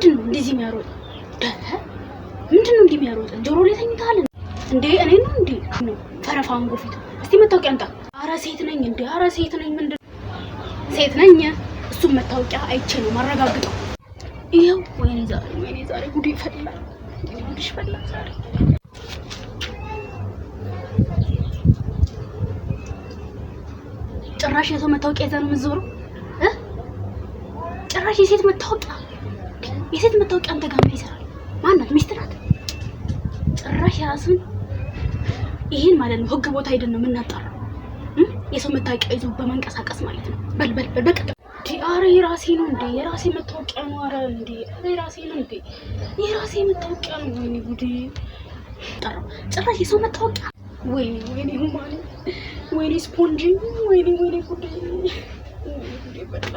ምንድን ነው እንደዚህ የሚያሮጥ? ምንድን ነው እንዲህ የሚያሮጥ? ጆሮ ላይ ተኝተሃል እንዴ? እኔ ነው እንዴ ነው ፈረፋንጎ ፊት። እስቲ መታወቂያ አምጣ። አረ ሴት ነኝ እንዴ? አረ ሴት ነኝ። ምንድን ሴት ነኝ? እሱም መታወቂያ አይቼ ነው ማረጋግጠው። ይኸው። ወይኔ ዛሬ፣ ወይኔ ዛሬ ጉዴ ፈላ፣ ጉድሽ ፈላ ዛሬ። ጭራሽ የሰው መታወቂያ ይዘህ ነው የምትዞረው እ? ጭራሽ የሴት መታወቂያ፣ የሴት መታወቂያ አንተ ጋር ምን ይሰራል? ማናት? ሚስት ናት? ጭራሽ የራስን ይሄን ማለት ነው ህግ ቦታ ሄደን ነው የምናጣራው። የሰው መታወቂያ ይዞ በመንቀሳቀስ ማለት ነው። በል በል በል በቃ። አረ የራሴ ነው እንዴ? የራሴ መታወቂያ ነው። አረ እንዴ! አረ የራሴ ነው እንዴ? የራሴ መታወቂያ ነው። ወይኔ ጉዴ! ጠራው። ጭራሽ የሰው መታወቂያ። ወይኔ ወይኔ human፣ ወይኔ ስፖንጂ፣ ወይኔ ወይኔ ጉዴ! ወይኔ ጉዴ በላ።